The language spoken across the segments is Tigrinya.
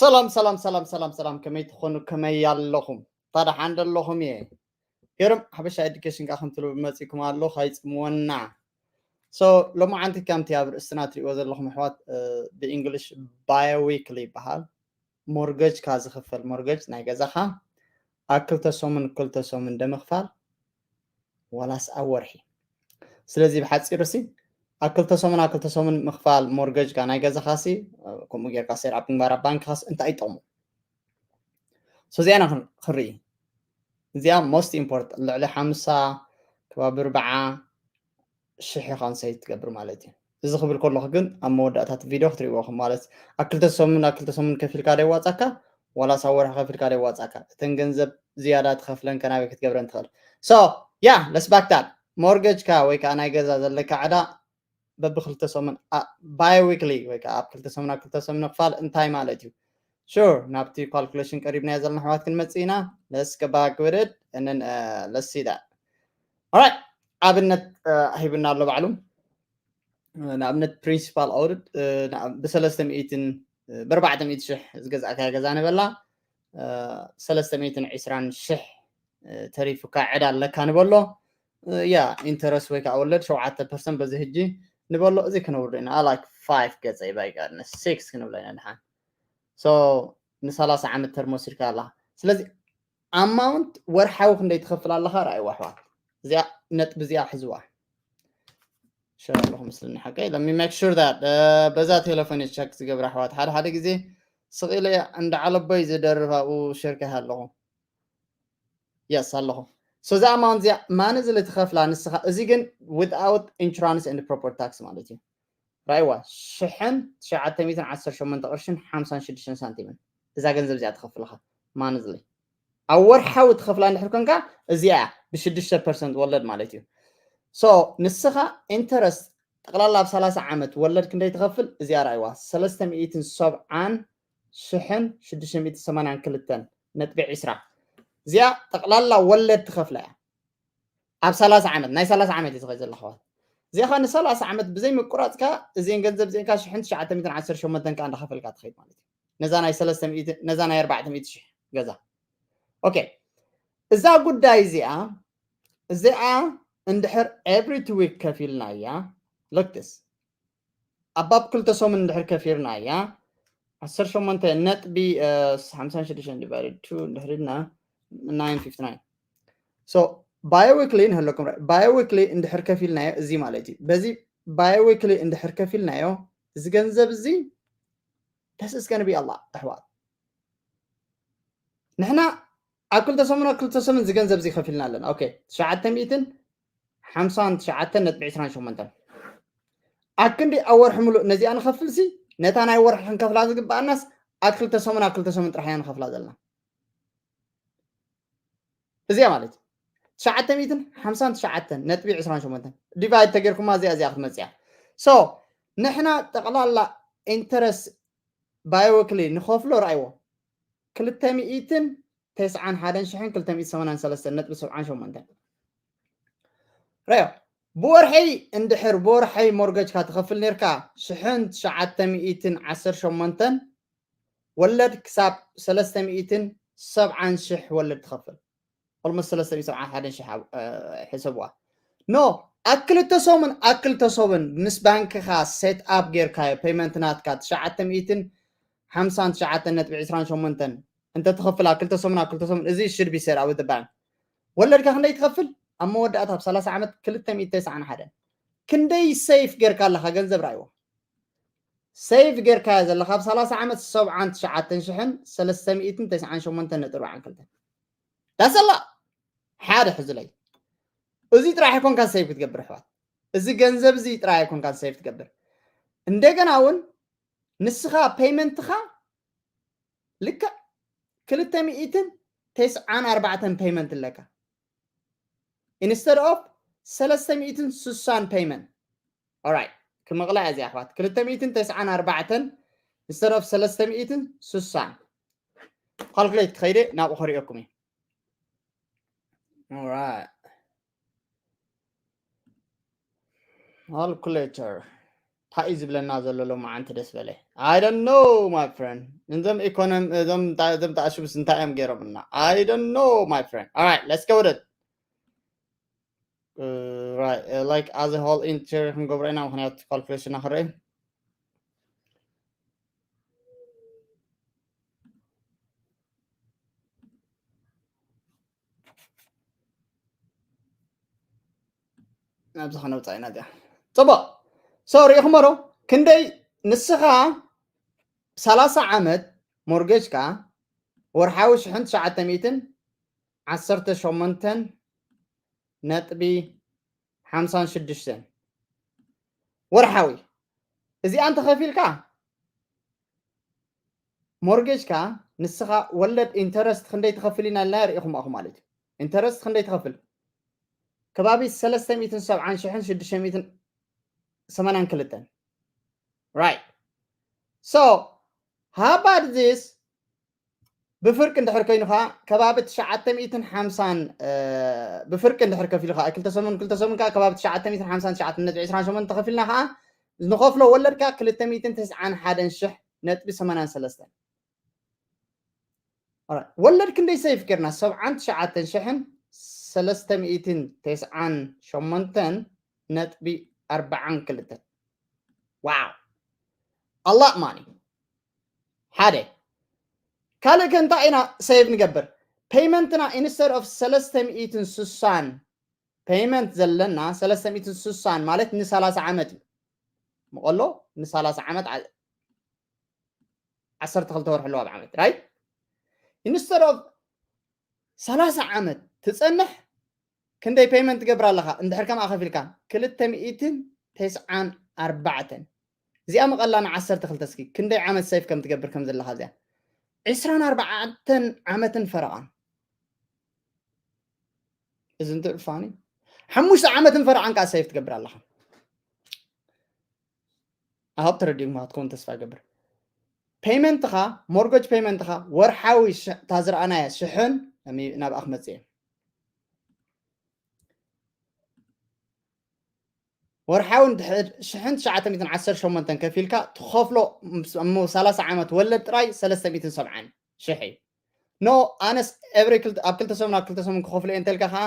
ሰላም ሰላም ሰላም ሰላም ሰላም፣ ከመይ ትኾኑ? ከመይ ኣለኹም? ታዲያ ሓንደ ኣለኹም እየ። ገርም ሓበሻ ኤዱኬሽን ከዓ ከምትሉ መፂኩም ኣሎ፣ ካይፅምወና። So ሎማዓንቲ ከምቲ ኣብ ርእስና ትሪእዎ ዘለኹም ኣሕዋት፣ ብእንግሊሽ ባዮዊክሊ ይበሃል። ሞርገጅካ ዝኽፈል ሞርገጅ ናይ ገዛኻ ኣብ ክልተ ሰሙን ክልተ ሰሙን ደምኽፋል ዋላስ ኣብ ወርሒ። ስለዚ ብሓፂሩ ሲ ኣብ ክልተ ሰሙን ኣብ ክልተ ሰሙን ምኽፋል ሞርገጅካ ናይ ገዛኻ ሲ ከምኡ ጌርካ ሴር ኣብ ግንባር ኣብ ባንክኻስ እንታይ ይጠቕሙ? So እዚኣና ክን- ክንርኢ። እዚኣ most important፣ ልዕሊ ሓምሳ ከባቢ ኣርብዓ ሽሕ ኢኻ ንሰይ ትገብር ማለት እዩ። እዚ ክብል ከለኹ ግን ኣብ መወዳእታት ቪድዮ ክትሪእዎ ኢኹም። ማለት ኣብ ክልተ ሰሙን ኣብ ክልተ ሰሙን ከፊልካ ዶ የዋፃካ ዋላስ ኣብ ወርሒ ከፊልካ ዶ የዋፃካ፣ እተን ገንዘብ ዝያዳ ትኸፍለን ከናበይ ክትገብረን ትኽእል። So yeah, let's back that። ሞርገጅካ ወይ ከዓ ናይ ገዛ ዘለካ ዕዳ በብክልተ ሰሙን ባይዊክሊ ወይ ከዓ ኣብ ክልተ ሰሙን ኣብ ክልተ ሰሙን ምኽፋል እንታይ ማለት እዩ? Sure፣ ናብቲ ካልኩሌሽን ቀሪብናዮ ዘለና ኣሕዋት ክንመፅእ ኢና። Let's go back with it and then let's see that። Alright፣ ኣብነት ሂቡና ኣሎ ባዕሉ። ንኣብነት ፕሪንሲፓል ኦውድ ብሰለስተ ሚእትን ብኣርባዕተ ሚእቲ ሽሕ ዝገዛእካዮ ገዛ ንበላ፣ ሰለስተ ሚእትን ዕስራን ሽሕ ተሪፉካ ዕዳ ኣለካ ንበሎ። ያ ኢንተረስት ወይ ከዓ ወለድ ሸውዓተ ፐርሰንት በዚ ህጂ ንበሎ። እዚ ክነውርዶ ኢና like five ገፀ ይባይቀርኒ ሲክስ ክንብሎ ኢና ድሓን። So ንሰላሳ ዓመት ተርም ወሲድካ ኣላ። ስለዚ ኣማውንት ወርሓዊ ክንደይ ትኸፍል ኣለኻ ረኣይዋ ኣሕዋት። እዚኣ ነጥቢ እዚኣ ሕዝዋ። ሸር ኣለኹ ምስልኒ ሓቀይ። Let me make sure that በዛ ቴሌፎን ቸክ ዝገብር ኣሕዋት። ሓደ ሓደ ግዜ ስቕ ኢለ እንዳ ዓለቦይ ዝደርፍ ኣብኡ ሸር ከይሃ ኣለኹ። የስ ኣለኹ። So እዛ ኣማውንት እዚኣ ማን እዚ ልትኸፍላ ንስኻ። እዚ ግን without insurance and proper tax ማለት እዩ። ራይዋ ሽሕን ትሽዓተ ሚእትን ዓሰርተ ሸሞንተ ቅርሽን ሓምሳን ሽዱሽተን ሳንቲምን እዛ ገንዘብ እዚኣ ትኸፍልኻ ማን እዚ ኣብ ወርሓዊ ትኸፍላ እንድሕር ኮንካ እዚኣ ብሽዱሽተ ፐርሰንት ወለድ ማለት እዩ። So ንስኻ ኢንተረስት ጠቕላላ ኣብ ሰላሳ ዓመት ወለድ ክንደይ ትኸፍል? እዚኣ ራይዋ ሰለስተ ሚእትን ሰብዓን ሽሕን ሽዱሽተ ሚእትን ሰማንያን ክልተን ነጥቢ ዕስራ። እዚኣ ጠቕላላ ወለድ ትኸፍላ እያ ኣብ ሰላሳ ዓመት። ናይ ሰላሳ ዓመት እዩ ዝኸይ ዘለኻ። እዚኣ ኸ ንሰላሳ ዓመት ብዘይ ምቁራፅካ እዚን ገንዘብ እዚን ካ ሽሕን ትሽዓተ ሚእትን ዓሰርተ ሸሞንተን ካ እንዳኸፈልካ ትኸይድ ማለት እዩ። ነዛ ናይ ሰለስተ ሚእቲ፣ ነዛ ናይ ኣርባዕተ ሚእቲ ሽሕ ገዛ። ኦኬ፣ እዛ ጉዳይ እዚኣ እዚኣ እንድሕር every two week ከፊልና እያ። Look this፣ ኣባብ ክልተ ሰሙን እንድሕር ከፊርና እያ ዓሰርተ ሸሞንተ ነጥቢ ሓምሳ ሽዱሽተ divided two እንድሕር ኢልና nine fifty nine። So biweekly ንህለኩም፣ biweekly እንድሕር ከፊልናዮ እዚ ማለት እዩ። በዚ biweekly እንድሕር ከፊልናዮ እዚ ገንዘብ እዚ this is gonna be a lot ኣሕዋት። ንሕና ኣብ ክልተ ሰሙን ኣብ ክልተ ሰሙን እዚ ገንዘብ እዚ ከፊልና ኣለና። ኦኬ፣ ትሽዓተ ሚእትን ሓምሳን ትሽዓተን ነጥቢ ዕስራን ሸሞንተን። ኣብ ክንዲ ኣብ ወርሒ ሙሉእ ነዚኣ ንኸፍል ሲ ነታ ናይ ወርሒ ክንከፍላ ዝግብኣናስ ኣብ ክልተ ሰሙን ኣብ ክልተ ሰሙን ጥራሕ ኢና ንኸፍላ ዘለና። እዚኣ ማለት ትሽዓተ ሚእትን ሓምሳን ትሽዓተን ነጥቢ ዕስራን ሸሞንተን ዲቫይድ ተጌርኩማ እዚኣ እዚኣ ክትመፅያ። So ንሕና ጠቕላላ ኢንተረስት ባይወክሊ ንኸፍሎ ረኣይዎ ክልተ ሚእትን ተስዓን ሓደን ሽሕን ክልተ ሚእትን ሰማንያን ሰለስተን ነጥቢ ሰብዓን ሸሞንተን። ረዮ ብወርሐይ እንድሕር ብወርሐይ ሞርገጅካ ትኸፍል ነርካ ሽሕን ትሽዓተ ሚእትን ዓሰርተ ሸሞንተን ወለድ ክሳብ ሰለስተ ሚእትን ሰብዓን ሽሕ ወለድ ትኸፍል። Almost ሰለስተ ሚእትን ሰብዓን ሓደን ሽሕ ሕሰብዋ። ኖ ኣብ ክልተ ሰሙን ኣብ ክልተ ሰሙን ምስ ባንክኻ ሴት ኣፕ ጌርካዮ ፔመንት ናትካ ትሽዓተ ሚእትን ሓምሳን ትሽዓተን ነጥቢ ዕስራን ሸሞንተን እንተ ትኸፍል ኣብ ክልተ ሰሙን ኣብ ክልተ ሰሙን እዚ ሽድ ቢ ሴት ኣፕ ባንክ ወለድካ ክንደይ ትኸፍል? ኣብ መወዳእታ ኣብ ሰላሳ ዓመት ክልተ ሚእቲ ተስዓን ሓደን። ክንደይ ሴፍ ጌርካ ኣለኻ ገንዘብ ረኣይዎ። ሴፍ ጌርካዮ ዘለኻ ኣብ ሰላሳ ዓመት ሰብዓን ትሽዓተን ሽሕን ሰለስተ ሚእትን ተስዓን ሸሞንተን ነጥቢ ኣርባዓን ክልተን። ዳሰላ ሓደ ሕዝለይ። እዚ ጥራሕ ኣይኮንካ ሴፍ ክትገብር ኣሕዋት። እዚ ገንዘብ እዚ ጥራሕ ኣይኮንካ ሴፍ ትገብር። እንደገና እውን ንስኻ ፔመንትኻ ልክዕ ክልተ ሚእትን ተስዓን ኣርባዕተን ፔመንት ኣለካ። Instead of ሰለስተ ሚእትን ስሳን ፔመንት። Alright፣ ክመቕላ እያ እዚኣ ኣሕዋት። ክልተ ሚእትን ተስዓን ኣርባዕተን instead of ሰለስተ ሚእትን ስሳን። ካልኩሌት ክኸይደ ናብኡ ከሪኦኩም እዩ። Alright። ካልኩሌተር እንታይ እዩ ዝብለና ዘሎ ሎማዓንቲ ደስ በለ። I don't know, my friend. እዞም ኢኮኖሚ እዞም እዞም ተኣሽብስ እንታይ እዮም ገይሮምና? I don't know, my friend. All right, let's go with it. Right, like as a whole integer ክንገብሮ ኢና፣ ምክንያቱ ካልኩሌሽን ክርኢ። ናብዚ ከነውፃእ ኢና እዚኣ። ፅቡቅ። So ሪኢኹሞ ዶ? ክንደይ ንስኻ ሰላሳ ዓመት ሞርጌጅካ ወርሓዊ ሽሕን ትሽዓተ ሚእትን ዓሰርተ ሸሞንተን ነጥቢ ሓምሳን ሽዱሽተን ወርሓዊ እዚኣ እንተኸፊልካ ሞርጌጅካ ንስኻ ወለድ ኢንተረስት ክንደይ ትኸፍል ኢና ኢልና ርኢኹም ኣኹ ማለት እዩ። ኢንተረስት ክንደይ ትኸፍል? ከባቢ ሰለስተ ሚእትን ሰብዓን ሽሕን ሽዱሽተ ሚእትን ሰማንያን ክልተን። Right. So how about this? ብፍርቂ እንድሕር ኮይኑ ከዓ ከባቢ ትሽዓተ ሚእትን ሓምሳን ብፍርቂ እንድሕር ከፊሉ ከዓ ክልተ ሰሙን ክልተ ሰሙን ከዓ ከባቢ ትሽዓተ ሚእትን ሓምሳን ትሽዓተ ነጥቢ ዕስራን ሸሞንተን ተኸፊልና ከዓ ንኸፍሎ ወለድካ ክልተ ሚእትን ተስዓን ሓደን ሽሕ ነጥቢ ሰማንያን ሰለስተን። ወለድ ክንደይ ሰይፍ ጌርና? ሰብዓን ትሽዓተን ሽሕን ሰለስተ ሚእትን ተስዓን ሸሞንተን ነጥቢ ኣርብዓን ክልተን። Wow. A lot money. ሓደ ካልእ ከ እንታይ ኢና ሰይቭ ንገብር? ፔይመንትና instead of ሰለስተ ሚእትን ስሳን ፔይመንት ዘለና ሰለስተ ሚእትን ስሳን ማለት ንሰላሳ ዓመት እዩ። መቐሎ ንሰላሳ ዓመት ዓሰርተ ክልተ ወርሒ ኣለዋ ኣብ ዓመት፣ right? Instead of ሰላሳ ዓመት ትፀንሕ ክንደይ ፔይመንት ትገብር ኣለኻ? እንድሕር ከምኣ ከፊልካ ክልተ ሚእትን ተስዓን ኣርባዕተን። እዚኣ መቐላ ንዓሰርተ ክልተ እስኪ ክንደይ ዓመት ሰይፍ ከም ትገብር ከም ዘለኻ እዚኣ ዕስራን ኣርባዕተን ዓመትን ፈረቓን። እዚ እንትልፋኒ ሓሙሽተ ዓመትን ፈረቓን ከዓ ሰይፍ ትገብር ኣለኻ። ኣሃብ ተረዲእኩም ክትከውን ተስፋ ይገብር። ፔይመንትኻ ሞርጌጅ ፔይመንትኻ ወርሓዊ እታ ዝረኣናያ ሽሕን ናብኣ ክመፅእ እየ። ወርሓዊ ሽሕን ትሽዓተ ሚእትን ዓሰርተ ሸሞንተን ከፊልካ ትኸፍሎ እሞ ሰላሳ ዓመት ወለድ ጥራይ ሰለስተ ሚእትን ሰብዓን ሽሕ እዩ። ኖ ኣነስ ኤቭሪ ኣብ ክልተ ሰሙን ኣብ ክልተ ሰሙን ክኸፍሎ እየ እንተልካ ከዓ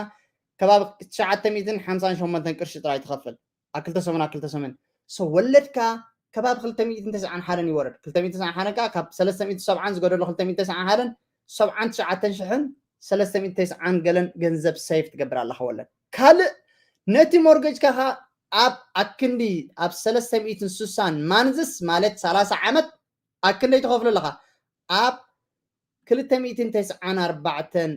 ከባቢ ትሽዓተ ሚእትን ሓምሳን ሸሞንተን ቅርሺ ጥራይ ትኸፍል። ኣብ ክልተ ሰሙን ኣብ ክልተ ሰሙን። So ወለድካ ከባቢ ክልተ ሚእትን ተስዓን ሓደን ይወርድ። ክልተ ሚእትን ተስዓን ሓደን ከዓ ካብ ሰለስተ ሚእትን ሰብዓን ዝጎደሎ ክልተ ሚእትን ተስዓን ሓደን ሰብዓን ትሽዓተን ሽሕን ሰለስተ ሚእትን ተስዓን ገለን ገንዘብ ሰይፍ ትገብር ኣለኻ ወለድ። ካልእ ነቲ ሞርጌጅካ ከዓ ኣብ ኣክንዲ ኣብ ሰለስተ ሚእትን ስሳን ማንዝስ ማለት ሰላሳ ዓመት ኣክንደይ ትኸፍሎ ኣለኻ? ኣብ ክልተ ሚእትን ተስዓን ኣርባዕተን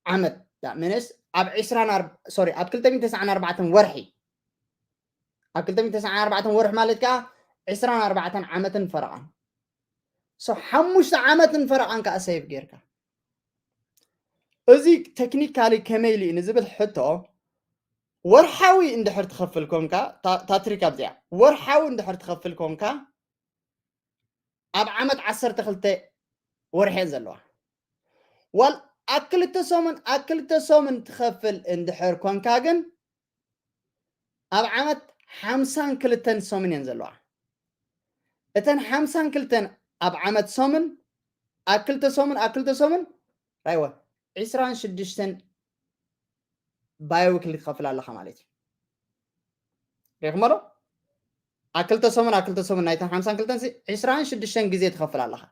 ዓመት ምንስ ኣብ ዕስራን ሶሪ ኣብ ክልተ ሚእትን ተስዓን ኣርባዕተን ወርሒ ኣብ ክልተ ሚእትን ተስዓን ኣርባዕተን ወርሒ ማለት ከዓ ዕስራን ኣርባዕተን ዓመትን ፈረቓን። So ሓሙሽተ ዓመትን ፈረቓን ከዓ ሰይፍ ጌርካ። እዚ ቴክኒካሊ ከመይ ኢሉ እዩ ንዝብል ሕቶ ወርሓዊ እንድሕር ትኸፍል ኮንካ ታትሪክ ኣብዚኣ ወርሓዊ እንድሕር ትኸፍል ኮንካ ኣብ ዓመት ዓሰርተ ክልተ ወርሒ እየን ዘለዋ። ዋል ኣብ ክልተ ሰሙን ኣብ ክልተ ሰሙን ትኸፍል እንድሕር ኮንካ ግን ኣብ ዓመት ሓምሳን ክልተን ሰሙን እየን ዘለዋ። እተን ሓምሳን ክልተን ኣብ ዓመት ሰሙን ኣብ ክልተ ሰሙን ኣብ ክልተ ሰሙን ራይወ ዕስራን ሽዱሽተን ባዮዊክሊ ትኸፍል ኣለኻ ማለት እዩ። ሪኢኹሞ ዶ? ኣብ ክልተ ሰሙን ኣብ ክልተ ሰሙን ናይተን ሓምሳን ክልተን ዕስራን ሽዱሽተን ግዜ ትኸፍል ኣለኻ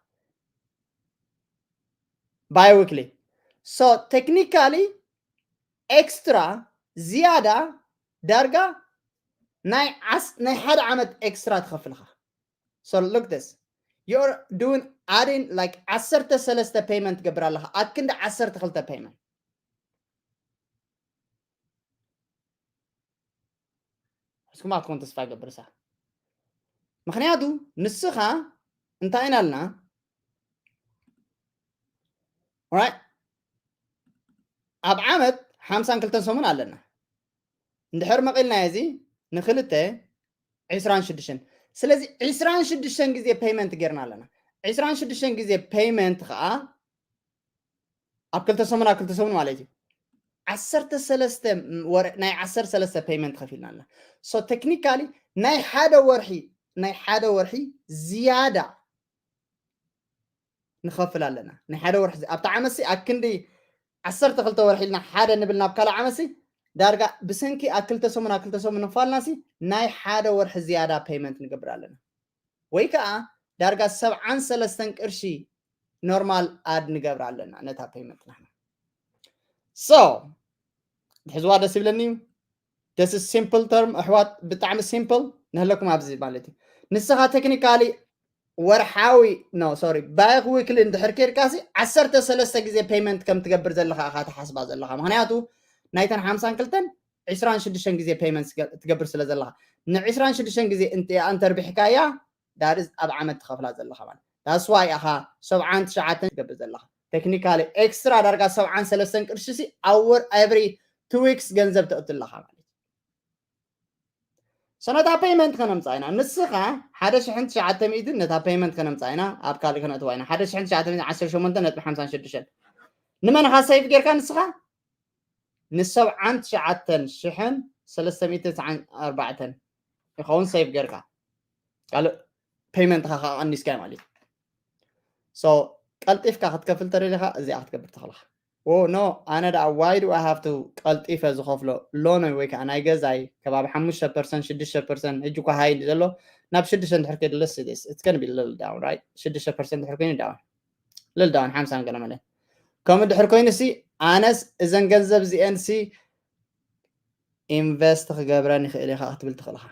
ባዮዊክሊ። So ቴክኒካሊ ኤክስትራ ዝያዳ ዳርጋ ናይ ዓስ ናይ ሓደ ዓመት ኤክስትራ ትኸፍልኻ። So look this. You're doing adding like ዓሰርተ ሰለስተ ፔይመንት ትገብር ኣለኻ። ኣብ ክንዲ ዓሰርተ ክልተ ፔይመንት። እስኩም ኣትኮን ተስፋ ይገብር ሳ። ምክንያቱ ንስኻ እንታይ ኢና ኣልና? Right? ኣብ ዓመት ሓምሳን ክልተን ሰሙን ኣለና። እንድሕር መቒልና እዚ ንክልተ ዕስራን ሽዱሽተን። ስለዚ ዕስራን ሽዱሽተን ግዜ ፔይመንት ጌርና ኣለና። ዕስራን ሽዱሽተን ግዜ ፔይመንት ከዓ ኣብ ክልተ ሰሙን ኣብ ክልተ ሰሙን ማለት እዩ። ዓሰርተ ሰለስተ ወር ናይ ዓሰርተ ሰለስተ ፔይመንት ከፊልና ኣለና። So ቴክኒካሊ ናይ ሓደ ወርሒ ናይ ሓደ ወርሒ ዝያዳ ንኸፍል ኣለና። ናይ ሓደ ወርሒ ዚ- ኣብታ ዓመትሲ ኣብ ክንዲ ዓሰርተ ክልተ ወርሒ ኢልና ሓደ ንብል ናብ ካልእ ዓመትሲ ዳርጋ ብሰንኪ ኣብ ክልተ ሰሙን ኣብ ክልተ ሰሙን ንኽፋልናሲ ናይ ሓደ ወርሒ ዝያዳ ፔይመንት ንገብር ኣለና። ወይ ከዓ ዳርጋ ሰብዓን ሰለስተን ቅርሺ ኖርማል ኣድ ንገብር ኣለና ነታ ፔይመንት ንሕና። So ትሕዝዋ ደስ ይብለኒ እዩ። ደስ ሲምፕል ተርም ኣሕዋት፣ ብጣዕሚ ሲምፕል ንህለኩም ኣብዚ ማለት እዩ። ንስኻ ቴክኒካሊ ወርሓዊ ኖ ሶሪ ባይክ ዊክሊ እንድሕር ኬድካሲ ዓሰርተ ሰለስተ ግዜ ፔይመንት ከም ትገብር ዘለኻ ኢኻ ትሓስባ ዘለኻ። ምክንያቱ ናይተን ሓምሳን ክልተን ዒስራን ሽዱሽተን ግዜ ፔይመንት ትገብር ስለ ዘለኻ፣ ንዒስራን ሽዱሽተን ግዜ እንተ- እንተርቢሕካያ ዳርዝ ኣብ ዓመት ትኸፍላ ዘለኻ ማለት that's why ኢኻ ሰብዓን ትሽዓተን ትገብር ዘለኻ። ቴክኒካሊ ኤክስትራ ዳርጋ ሰብዓን ሰለስተን ቅርሺ ሲ ኣወር ኤቭሪ ቱ ዊክስ ገንዘብ ተእቱ ኣለኻ ማለት እዩ። So ነታ ፔይመንት ከነምፃ ኢና። ንስኻ ሓደ ሽሕን ትሽዓተ ሚእትን ነታ ፔይመንት ከነምፃ ኢና፣ ኣብ ካልእ ከነእትዋ ኢና። ሓደ ሽሕን ትሽዓተ ሚእትን ዓሰርተ ሸሞንተ ነጥቢ ሓምሳን ሽዱሽተን ንመን ኢኻ ሴቭ ጌርካ ንስኻ? ንሰብዓን ትሽዓተን ሽሕን ሰለስተ ሚእትን ትስዓን ኣርባዕተን ይኸውን ሴቭ ጌርካ። ካልእ ፔይመንትኻ ከዓ ቀኒስካዮ ማለት እዩ። So ቀልጢፍካ ክትከፍል ተደሊኻ እዚኣ ክትገብር ትኽእልኻ። ኦ ኖ ኣነ ደኣ why do I have to ቀልጢፈ ዝኸፍሎ ሎን ወይ ከዓ ናይ ገዛይ ከባቢ ሓሙሽተ ፐርሰንት ሽዱሽተ ፐርሰንት ሕጂ እኳ ሃይ ዘሎ ናብ ሽዱሽተ እንድሕር ከይዱ let's say this it's gonna be little down right ሽዱሽተ ፐርሰንት እንድሕር ኮይኑ ዳውን little down ሓምሳ ገለ መለ ከምኡ ድሕር ኮይኑ ሲ ኣነስ እዘን ገንዘብ እዚአን ሲ ኢንቨስት ክገብረን ይኽእል ኢኻ ክትብል ትኽእል ኢኻ።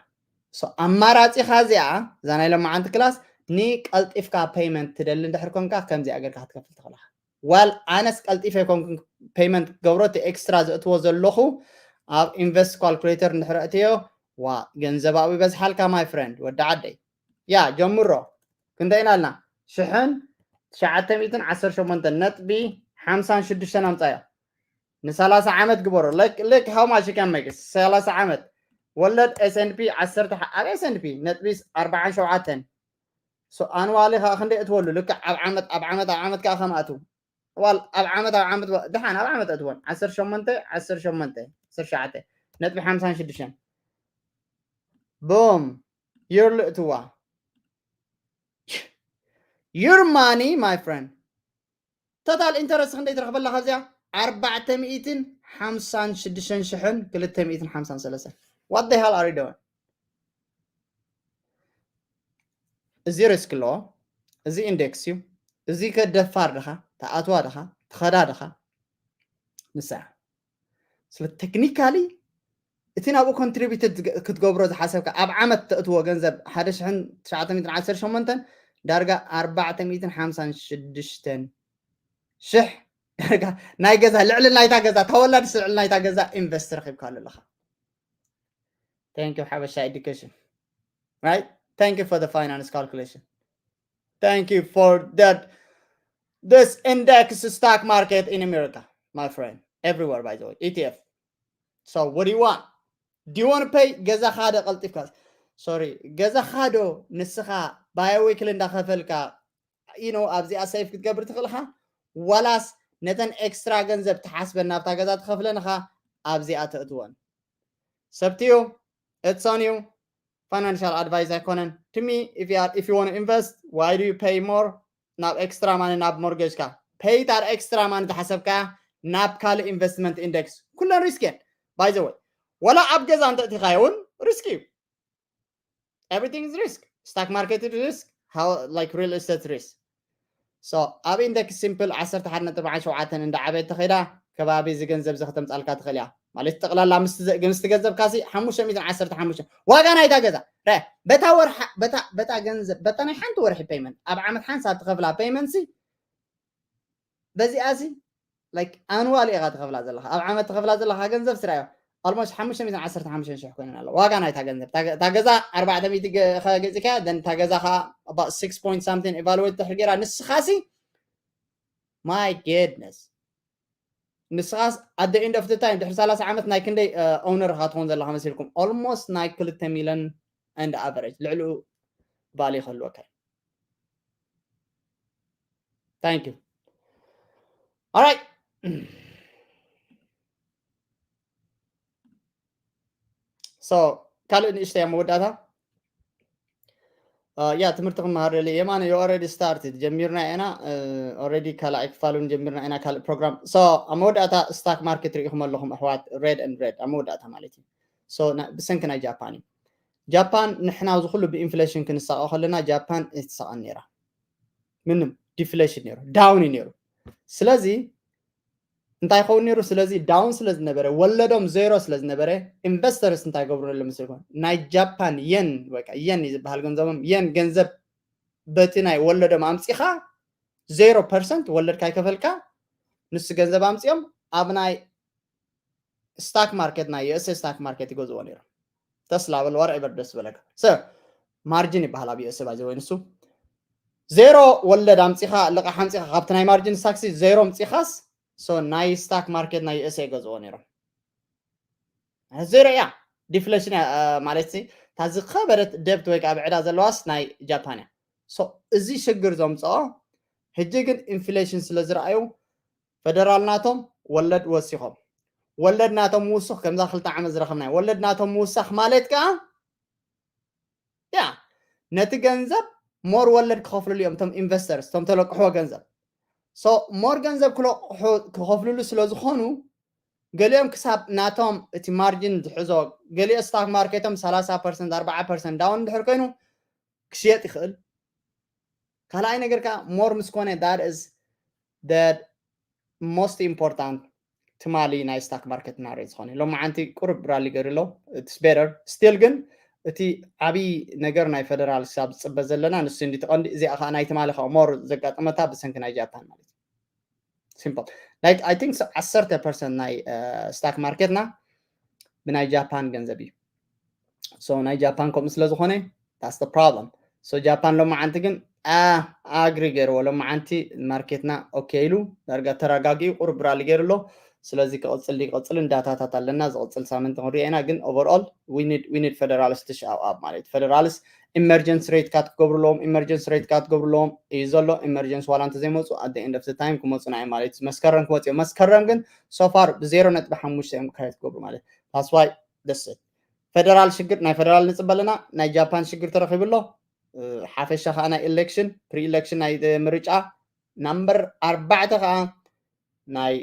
So ኣማራፂኻ እዚኣ እዛ ናይ ሎማዓንቲ ክላስ ንቀልጢፍካ ፔይመንት ትደሊ እንድሕር ኮንካ ከምዚኣ ጌርካ ክትከፍል ትኽእል ኢኻ። ዋል ኣነስ ቀልጢፈ ይኮንኩ ፔይመንት ክገብሮ እቲ ኤክስትራ ዘእትዎ ዘለኹ ኣብ ኢንቨስት ካልኩሌተር እንድሕር ኣእትዮ ዋ ገንዘብ ኣብኡ ይበዝሓልካ my friend ወዲ ዓደይ። ያ ጀምሮ ክንደይ ኢና ኣልና ሽሕን ትሽዓተ ሚእትን ዓሰርተ ሸሞንተ ነጥቢ ሓምሳን ሽዱሽተን ኣምፃዮ ንሰላሳ ዓመት ግበሮ። Look look how much you can make ሰላሳ ዓመት ወለድ S and P ዓሰርተ ኣብ S and P ነጥቢ ኣርባዓን ሸውዓተን so ኣንዋሊ ከዓ ክንደይ እትወሉ ልክዕ ኣብ ዓመት ኣብ ዓመት ኣብ ዓመት ከዓ ከም ኣትው ዋል ኣብ ዓመት ኣብ ዓመት ደሓን ኣብ ዓመት እትወን ዓሰርተ ሸሞንተ ዓሰርተ ሸሞንተ ዓሰርተ ትሽዓተ ነጥቢ ሓምሳን ሽዱሽተን boom yearly እትዋ your money my friend total interest ክንደይ ትረኽበላ ካብዚኣ ኣርባዕተ ሚእትን ሓምሳን ሽዱሽተን ሽሕን ክልተ ሚእትን ሓምሳን ሰለስተን what the hell are you doing እዚ ሪስክ ኣለዎ እዚ ኢንዴክስ እዩ እዚ ከደፋር ድኻ ተኣትዋ ድኻ ትኸዳ ድኻ ንሳ ስለ ቴክኒካሊ እቲ ናብኡ ኮንትሪቢትድ ክትገብሮ ዝሓሰብካ ኣብ ዓመት ተእትዎ ገንዘብ ሓደ ሽሕን ትሽዓተ ሚእትን ዓሰርተ ሸሞንተን ዳርጋ ኣርባዕተ ሚእትን ሓምሳን ሽዱሽተን ሽሕ ዳርጋ ናይ ገዛ ልዕሊ ናይታ ገዛ ተወላዲ ልዕሊ ናይታ ገዛ ኢንቨስት ረኺብካ ኣለኻ Thank you ሓበሻ education right thank you for the finance calculation thank you for that this index stock market in America my friend everywhere by the way E T F so what do you want do you want to pay ገዛኻ ዶ ቀልጢፍካ sorry ገዛኻ ዶ ንስኻ ባዮዊክል እንዳኸፈልካ you know ኣብዚኣ ሴቭ ክትገብር ትኽእልኻ ዋላስ ነተን ኤክስትራ ገንዘብ ትሓስበን ናብታ ገዛ ትኸፍለንኻ ኣብዚኣ ተእትወን ሰብትዩ it's on you financial advice ኣይኮነን to me if you, are, if you want to invest why do you pay more ናብ ኤክስትራ ማኒ ናብ ሞርጌጅካ ፔይ ታር ኤክስትራ ማኒ ዝሓሰብካ ናብ ካልእ ኢንቨስትመንት ኢንደክስ ኩለን ሪስክ እየን by the way ወላ ኣብ ገዛ እንተእቲኻዮ እውን ሪስክ እዩ everything is risk stock market is risk how like real estate risk so ኣብ ኢንደክስ ሲምፕል ዓሰርተ ሓደ ነጥቢ ሸውዓተ እንዳዓበየት ተኸይዳ ከባቢ እዚ ገንዘብ እዚ ከተምፃልካ ትኽእል እያ ማለት ጠቕላላ ምስቲ ገንዘብካ ሲ ሓሙሽተ ሚእትን ዓሰርተ ሓሙሽተ ዋጋ ናይታ ገዛ በታ ወርሓ በታ ገንዘብ በታ ናይ ሓንቲ ወርሒ ፔይመንት ኣብ ዓመት ሓንሳብ ትኸፍላ ፔይመንት ሲ በዚኣ ሲ like ኣንዋል ኢኻ ትኸፍላ ዘለኻ ኣብ ዓመት ትኸፍላ ዘለኻ ገንዘብ ስራዮ almost ሓሙሽተ ሚእትን ዓሰርተ ሓሙሽተ ሽሕ ኮይነን ኣሎ ዋጋ ናይታ ገንዘብ እታ ገዛ ኣርባዕተ ሚእቲ ከገፂካ then እታ ገዛ ከዓ about six point something evaluate ድሕር ገይራ ንስኻ ሲ my goodness ንስኻስ at the end of the time ድሕሪ ሰላሳ ዓመት ናይ ክንደይ ኦውነር ኢኻ ትኾን ዘለኻ መሲልኩም almost ናይ ክልተ ሚልዮን and average ልዕሊኡ ቫልዩ ክህልወካ እዩ thank you all right so ካልእ ንእሽተይ ኣብ መወዳእታ ያ ትምህርቲ ክመሃር ደሊ የማነ you already started ጀሚርና ኢና። Already ካልኣይ ክፋል እውን ጀሚርና ኢና ካልእ ፕሮግራም። So ኣብ መወዳእታ ስታክ ማርኬት ርኢኹም ኣለኹም ኣሕዋት፣ red and red ኣብ መወዳእታ ማለት እዩ። So ብሰንኪ ናይ ጃፓን እዩ። ጃፓን ንሕና እዚ ኩሉ ብኢንፍሌሽን ክንሳቐ ከለና ጃፓን ኣይትሳቐን ነይራ። ምንም ዲፍሌሽን ነይሩ፣ ዳውን እዩ ነይሩ። ስለዚ እንታይ ይኸውን ነይሩ? ስለዚ ዳውን ስለ ዝነበረ፣ ወለዶም ዜሮ ስለ ዝነበረ፣ ኢንቨስተርስ እንታይ ገብሩ ነሎ ምስልኩም? ናይ ጃፓን የን ወይ ከዓ የን እዩ ዝበሃል ገንዘቦም፣ የን ገንዘብ በቲ ናይ ወለዶም ኣምፂኻ ዜሮ ፐርሰንት ወለድ ካይከፈልካ ንሱ ገንዘብ ኣምፂኦም ኣብ ናይ ስታክ ማርኬት፣ ናይ ዩኤስኤ ስታክ ማርኬት ይገዝዎ ነይሮም። ተስላ በል ዋርኤቨር ደስ በለካ። ማርጂን ይበሃል ኣብ ዩኤስኤ ባይዘ ወይ ንሱ ዜሮ ወለድ ኣምፂኻ ልቓሕ ኣምፂኻ ካብቲ ናይ ማርጂን ስታክሲ ዜሮ ኣምፂኻስ ናይ ስታክ ማርኬት ናይ ዩኤስኤ ገዝዎ ነይሮም። ዜሮ እያ ዲፍሌሽን እያ ማለት ሲ እታ ዝኸበረት ደብት ወይ ከዓ ብዕዳ ዘለዋስ ናይ ጃፓን እያ። እዚ ሽግር ዘምፅኦ ሕጂ ግን ኢንፍሌሽን ስለ ዝረኣዩ ፈደራል ናቶም ወለድ ወሲኾም። ወለድ ናቶም ምውሱኽ ከምዛ ክልተ ዓመት ዝረኸብናዮ ወለድ ናቶም ምውሳኽ ማለት ከዓ ያ ነቲ ገንዘብ ሞር ወለድ ክኸፍልሉ እዮም እቶም ኢንቨስተርስ እቶም ተለቅሕዎ ገንዘብ። ሞር ገንዘብ ክለቅሑ ክኸፍልሉ ስለ ዝኾኑ ገሊኦም ክሳብ ናቶም እቲ ማርጂን ዝሕዞ ገሊኦ ስታክ ማርኬቶም ሰላሳ ፐርሰንት ኣርባዓ ፐርሰንት ዳውን እንድሕር ኮይኑ ክሽየጥ ይኽእል። ካልኣይ ነገር ከዓ ሞር ምስ ኮነ that is the most important ትማሊ ናይ ስታክ ማርኬት ናሬ ዝኾነ ሎማዓንቲ ቁሩብ ራሊ ገይሩ ኣሎ። It's better still ግን እቲ ዓብዪ ነገር ናይ ፈደራል ክሳብ ዝፅበ ዘለና ንሱ እንዲ ተቐንዲ እዚኣ ከዓ ናይ ትማሊ ከዓ ሞር ዘጋጠመታ ብሰንኪ ናይ ጃፓን ማለት እዩ። ሲምፕል like I think ዓሰርተ ፐርሰንት ናይ ስታክ ማርኬትና ብናይ ጃፓን ገንዘብ እዩ። So ናይ ጃፓን ከምኡ ስለ ዝኾነ that's the problem። So ጃፓን ሎማዓንቲ ግን ኣግሪ ገይርዎ ሎማዓንቲ ማርኬትና ኦኬ ኢሉ ዳርጋ ተረጋጊኡ ቁሩብ ራሊ ገይሩ ኣሎ። ስለዚ ክቕፅል ይቕፅልን ዳታታት ኣለና ዝቕፅል ሳምንት ክንሪኦ ኢና። ግን overall we need federalist to show up ማለት ፈደራልስ ኢመርጀንስ ሬት ካት ክገብሩ ኣለዎም ኢመርጀንስ ሬት ካት ክገብሩ ኣለዎም እዩ ዘሎ። ኢመርጀንስ ዋላ እንተዘይመፁ at the end of the time ክመፁና እዮም ማለት መስከረም ክመፁ እዮም። መስከረም ግን so far ብዜሮ ነጥቢ ሓሙሽተ እዮም ክካየድ ክገብሩ ማለት that's why ደስ ፈደራል ሽግር ናይ ፈደራል ንፅበ ኣለና። ናይ ጃፓን ሽግር ተረኺቡ ኣሎ። ሓፈሻ ከዓ ናይ ኤሌክሽን ፕሪ ኤሌክሽን ናይ ምርጫ ናምበር ኣርባዕተ ከዓ ናይ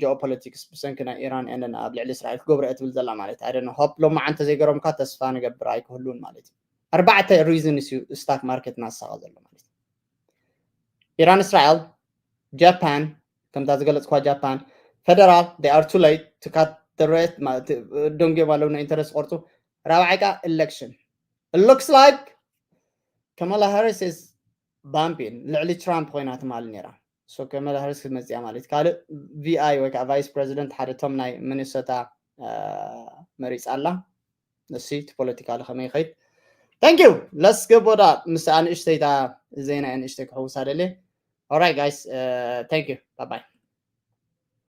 ጂኦፖለቲክስ ብሰንኪ ናይ ኢራን ኤንደን ኣብ ልዕሊ እስራኤል ክገብሮ እየ ትብል ዘላ ማለት ኣደ ሆፕ ሎማዓ እንተዘይገሮምካ ተስፋ ንገብር ኣይክህሉን ማለት እዩ። ኣርባዕተ ሪዝንስ እዩ ስታክ ማርኬት ናሳቐ ዘሎ ማለት እዩ። ኢራን እስራኤል ጃፓን ከምታ ዝገለፅኳ ጃፓን ፈደራል they are too late to cut the rate ደንጎም ኣለዉ ናይ ኢንተረስት ቆርፁ። ራብዓይ ከዓ ኤሌክሽን looks like ከማላ ሃሪስ is bumping ልዕሊ ትራምፕ ኮይና ትማሊ ነይራ። ከማላ ሃሪስ ክትመፅያ ማለት ካልእ ቪኣይ ወይ ከዓ ቫይስ ፕሬዚደንት ሓደ ቶም ናይ ሚኒሶታ መሪፃ ኣላ። ንሲ እቲ ፖለቲካሊ ከመይ ይኸይድ thank you let's go ቦዳ ምስ ኣንእሽተይታ ዜና ኣንእሽተይ ክሕውሳ ደልየ። Alright guys thank you bye bye።